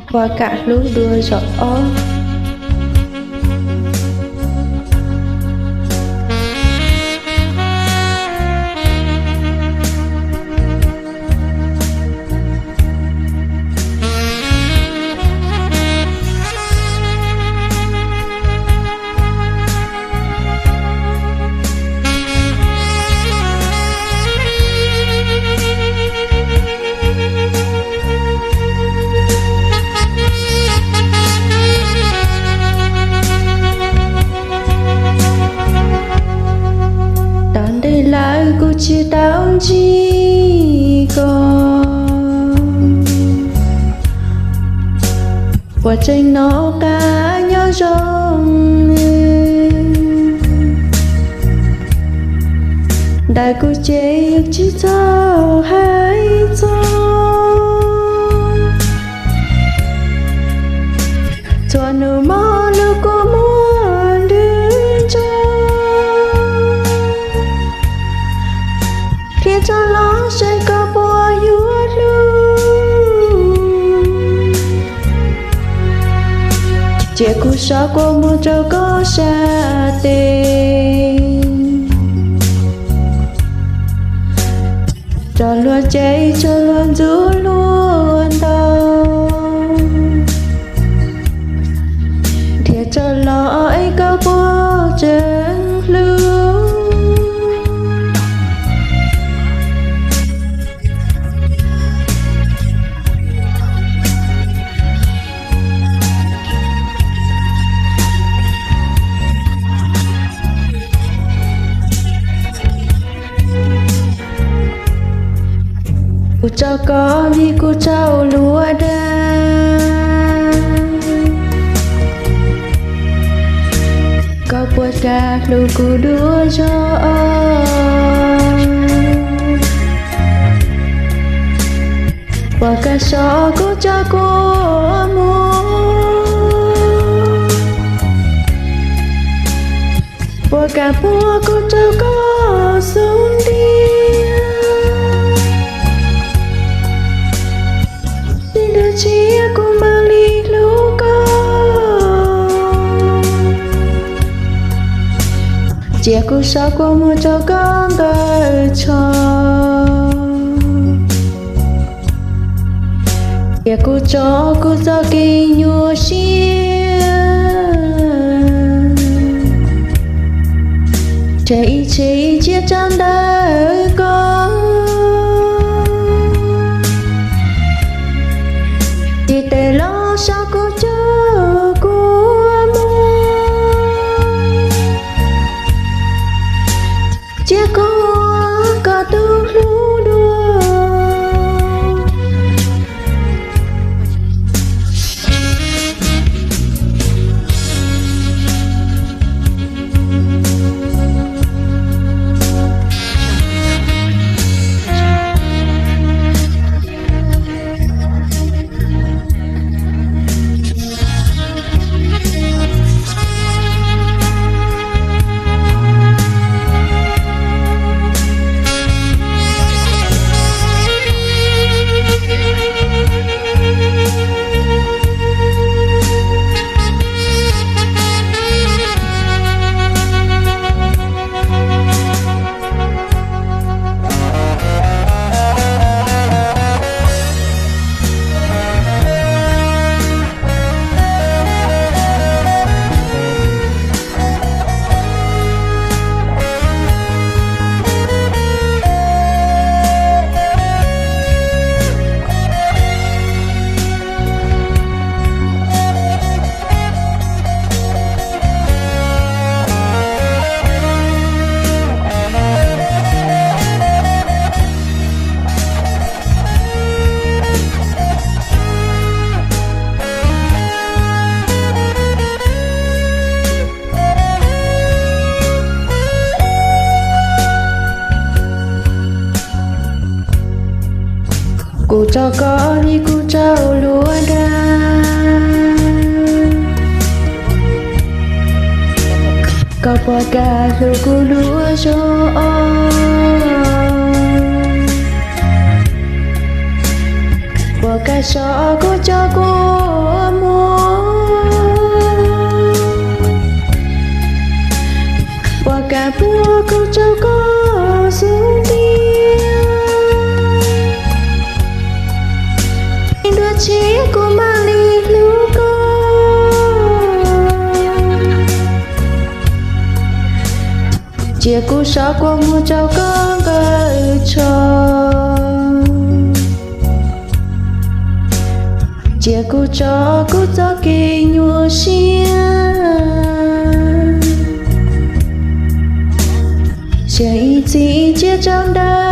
Puas kam hlub dua zaum ob? Tom ntej lawm kuv tsis tau ntsib koj, puas tseem nov qab nyob zoo? Ntawm kuv ces tsis txhob hais txog, txhua nub mob lub kua muag ntws ntsos, thiab tso los saib koj puas yuav hlub. Cia kuv so kua muag rau koj sab tes, tso luag cem tso luag ntxub luag ntaus, thiab tso los saib koj puas tseem hlub. Kuv tso koj vim kuv tsaug luag dag, koj puas kam hlub kuv dua zaum ob? Puas kam so kuv tso kua muag? Puas kam muab kuv rau koj xub ntiag? Tsis nrog tsiab kuv mam li hlub koj. Cia kuv so kua muag rau koj nkawm tsho, cia kuv tso kuv txoj kev nyuaj siab, tseg ib tse ib tsiab tsab ntawm koj, cia tes los so kuv cov kua muag, cia kuv ua koj tus hlub dua. Kuv tso koj vim kuv tsaug luag dag, koj puas kam hlub kuv dua zaum ob? Puas kam so kuv cov kua Cia kuv so kua muag rau koj nqawj tsho, cia kuv tso kuv txoj kev nyuaj siab, cia ib txhis tsiaj tsaus ntuj